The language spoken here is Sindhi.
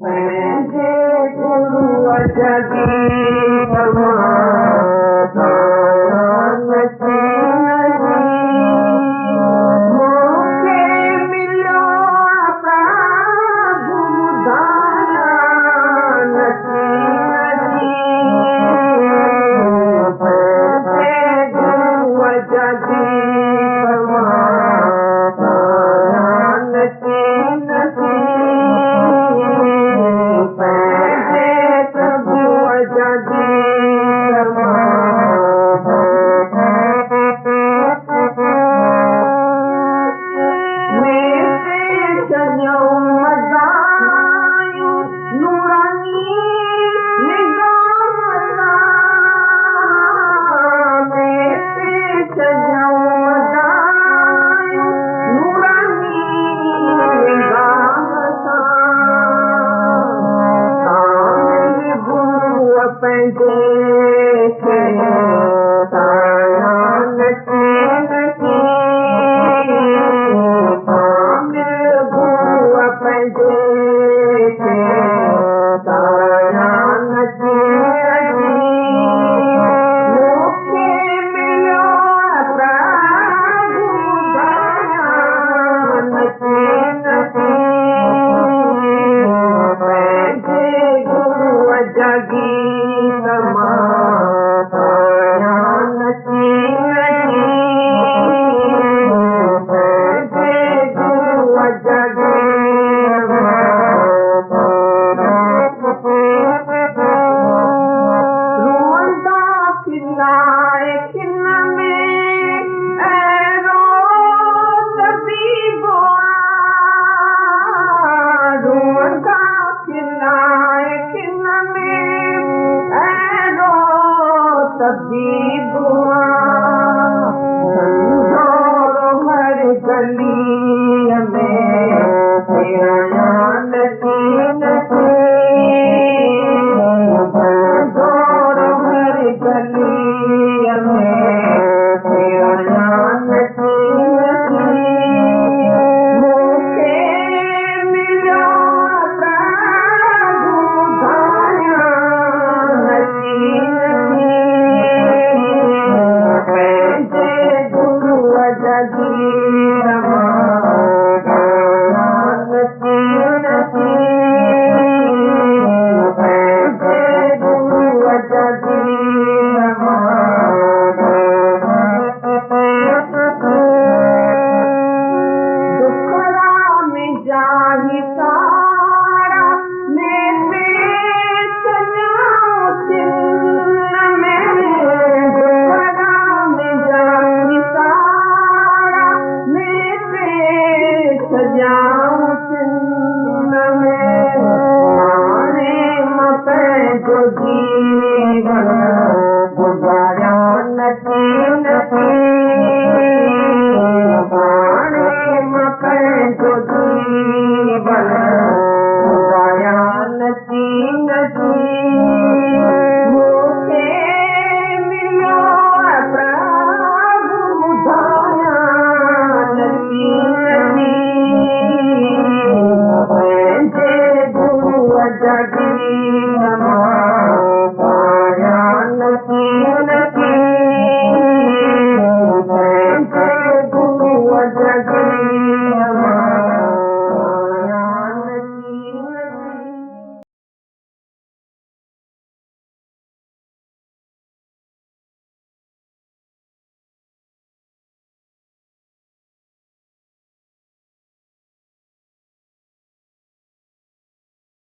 پنهنجي گروءَ جا گيت مان ڳايان نچي نچي. مون کي مليو آ پرڀو ڳايان نچي نچي. پنهنجي گروءَ جا گيت مان ڳايان نچي نچي. پنهنجي پرڀوءَ جا گيت مان. ۾ ڇڏيئون مدايون نوراني نگاهه سان. ۾ ڇڏيئون مدايون نوراني نگاهه سان. ڪامل گروءَ پنهنجي کي ڳايان نچي نچي. ڪامل گروءَ پنهنجي کي ڳايان نچي نچي. مون کي مليو آ پرڀو ڳايان نچي نچي. پنهنجي گروءَ جا گيت مان ڳايان نچي نچي. پنهنجي گروءَ جا گيت مان. روئندا کلائي کن ۾ اهڙو طبيب آ. روئندا کلائي کن ۾ اهڙو طبيب آ. ڍنڍورو هر گليءَ ۾ ڦيرايان نچي نچي. ڍنڍورو هر گليءَ ۾ ڦيرايان نچي نچي. مون کي مليو آ پرڀو ڳايان نچي نچي. پنهنجي گروءَ جا گيت مان ڳايان نچي نچي. پنهنجي گروءَ جا گيت مان. ڏکڙا منهنجا هي سارا ۾ ڇڏيائون ڇن ۾. ڏکڙا منهنجا هي سارا ۾ ڇڏيائون ڇن ۾. هاڻي مان پنهنجو جيون گذاريان نچي نچي. هاڻي مان پنهنجو جيون